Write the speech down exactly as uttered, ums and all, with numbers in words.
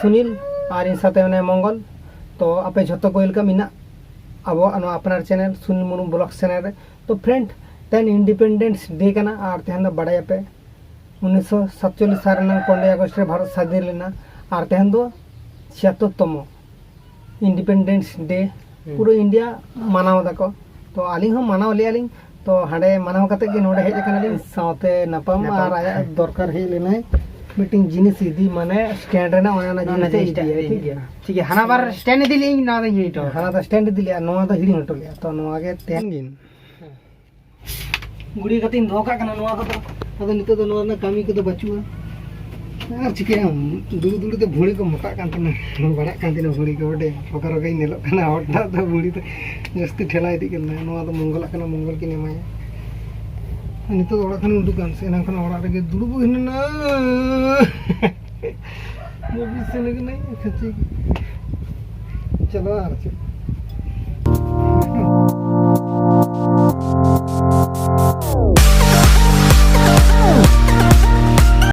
ᱥᱩᱱᱤᱞ ᱟᱨ ᱤᱧ ᱥᱟᱶᱛᱮ ᱢᱮᱱᱟᱭᱟ ᱢᱚᱝᱜᱚᱞ᱾ ᱛᱚ ᱟᱯᱮ ᱡᱷᱚᱛᱚ ᱠᱚ ᱣᱮᱞᱠᱟᱢ ᱤᱧᱟᱹᱜ ᱟᱵᱚᱣᱟᱜ ᱱᱚᱣᱟ ᱟᱯᱱᱟᱨ channel Sunil Murmu blog channel ᱨᱮ᱾ ᱛᱚ ᱯᱷᱨᱮᱱᱰ, ᱛᱮᱦᱮᱧ ᱤᱱᱰᱤᱯᱮᱱᱰᱮᱱᱥ ᱰᱮ ᱠᱟᱱᱟ ᱟᱨ ᱛᱮᱦᱮᱧ ᱫᱚ ᱵᱟᱲᱟᱭᱟᱯᱮ ᱩᱱᱤᱥᱥᱚ ᱥᱟᱛᱪᱚᱞᱞᱤᱥ ᱥᱟᱞ ᱨᱮᱱᱟᱜ ᱯᱚᱱᱨᱚᱭ ᱟᱜᱚᱥᱴ ᱨᱮ ᱵᱷᱟᱨᱚᱛ ᱥᱟᱫᱷᱤᱱ ᱞᱮᱱᱟ ᱟᱨ ᱛᱮᱦᱮᱧ ᱫᱚ ᱪᱷᱤᱭᱟᱛᱛᱳᱨ ᱛᱚᱢᱚ ᱤᱱᱰᱤᱯᱮᱱᱰᱮᱱᱥ ᱰᱮ᱾ ᱯᱩᱨᱟᱹ ᱤᱱᱰᱤᱭᱟ ᱢᱟᱱᱟᱣ ᱫᱟᱠᱚ᱾ ᱛᱚ ᱟᱹᱞᱤᱧ ᱦᱚᱸ ᱢᱟᱱᱟᱣ ᱞᱮᱜᱼᱟ ᱞᱤᱧ᱾ ᱛᱚ ᱦᱟᱸᱰᱮ ᱢᱟᱱᱟᱣ ᱠᱟᱛᱮ ᱜᱮ ᱱᱚᱰᱮ ᱦᱮᱡ ᱟᱠᱟᱱᱟᱞᱤᱧ᱾ ᱥᱟᱶᱛᱮ ᱧᱟᱯᱟᱢ ᱧᱟᱯᱟᱢ᱾ ᱟᱨ ᱟᱭᱟᱜ ᱫᱚᱨᱠᱟᱨ ᱦᱮᱡ ᱞᱮᱱᱟᱭ, ᱢᱤᱫᱴᱮᱱ ᱡᱤᱱᱤᱥ ᱤᱫᱤ, ᱢᱟᱱᱮ ᱥᱴᱮᱱᱰ ᱨᱮᱱᱟᱜ ᱚᱱᱮ ᱚᱱᱟ ᱚᱱᱟ ᱡᱤᱱᱤᱥ ᱮ ᱡᱤᱱᱤᱥᱴᱟ ᱤᱫᱤᱭᱟ, ᱤᱫᱤᱭᱟ᱾ ᱴᱷᱤᱠ ᱜᱮᱭᱟ? ᱴᱷᱤᱠ ᱜᱮᱭᱟ, ᱦᱟᱱᱟ ᱵᱟᱨ ᱥᱴᱮᱱᱰ ᱤᱫᱤ ᱞᱮᱜᱼᱟᱹᱧ, ᱱᱚᱣᱟ ᱫᱚᱧ ᱦᱤᱲᱤᱧ ᱦᱚᱴᱚ ᱞᱮᱜᱼᱟ᱾ ᱦᱟᱱᱟ ᱫᱚ ᱥᱴᱮᱱᱰ ᱤᱫᱤ ᱞᱮᱜᱼᱟ, ᱱᱚᱣᱟ ᱫᱚ ᱦᱤᱲᱤᱧ ᱦᱚᱴᱚ ᱞᱮᱜᱼᱟ᱾ ᱛᱚ ᱱᱚᱣᱟ ᱜᱮ ᱛᱮᱦᱮᱧ ᱜᱩᱲᱤ ᱠᱟᱛᱮᱧ ᱫᱚᱦᱚ ᱠᱟᱜ ᱠᱟᱱᱟ᱾ ᱱᱚᱣᱟ ᱠᱚᱫᱚ ᱟᱫᱚ ᱱᱤᱛᱚᱜ ᱫᱚ ᱱᱚᱣᱟ ᱨᱮᱱᱟᱜ ᱠᱟᱹᱢᱤ ᱠᱚᱫᱚ ᱵᱟᱹᱪᱩᱜᱼᱟ᱾ ᱟᱨ ᱪᱤᱠᱟᱹᱭᱟᱢ, ᱫᱩᱲᱩᱵ ᱫᱩᱲᱩᱵ ᱛᱮ ᱵᱷᱩᱲᱤ ᱠᱚ ᱢᱚᱴᱟᱜ ᱠᱟᱱ ᱛᱤᱧᱟ, ᱵᱟᱲᱟᱜ ᱠᱟᱱ ᱛᱤᱧᱟ ᱵᱷᱩᱲᱤ ᱠᱚ᱾ ᱵᱚᱰᱮ ᱯᱷᱚᱠᱟ ᱨᱚᱠᱟᱧ ᱧᱮᱞᱚᱜ ᱠᱟᱱᱟ, ᱦᱚᱴᱟᱛ ᱫᱚ ᱵᱷᱩᱲᱤ ᱫᱚ ᱡᱟᱹᱥᱛᱤ ᱴᱷᱮᱞᱟ ᱤᱫᱤᱜ ᱠᱟᱱᱟ᱾ ᱱᱚᱣᱟ ᱫᱚ ᱢᱚᱝᱜᱚᱞᱟᱜ ᱠᱟᱱᱟ, ᱢᱚᱝᱜᱚᱞ ᱠᱤᱱ ᱮᱢᱟᱭᱟ᱾ ᱱᱤᱛᱚᱜ ᱫᱚ ᱚᱲᱟᱜ ᱠᱷᱚᱱ ᱩᱰᱩᱠ ᱠᱟᱱ ᱥᱮ ᱮᱱᱟᱝ ᱠᱷᱚᱱ ᱚᱲᱟᱜ ᱨᱮᱜᱮ ᱫᱩᱲᱩᱵ ᱦᱤᱱᱟᱹᱧᱟ᱾ ᱡᱟᱹᱯᱤᱫ ᱥᱟᱱᱟ ᱠᱟᱱᱟ, ᱠᱷᱟᱹᱪᱤ᱾ ᱪᱟᱞᱟᱜ ᱟᱨ ᱪᱮᱫ?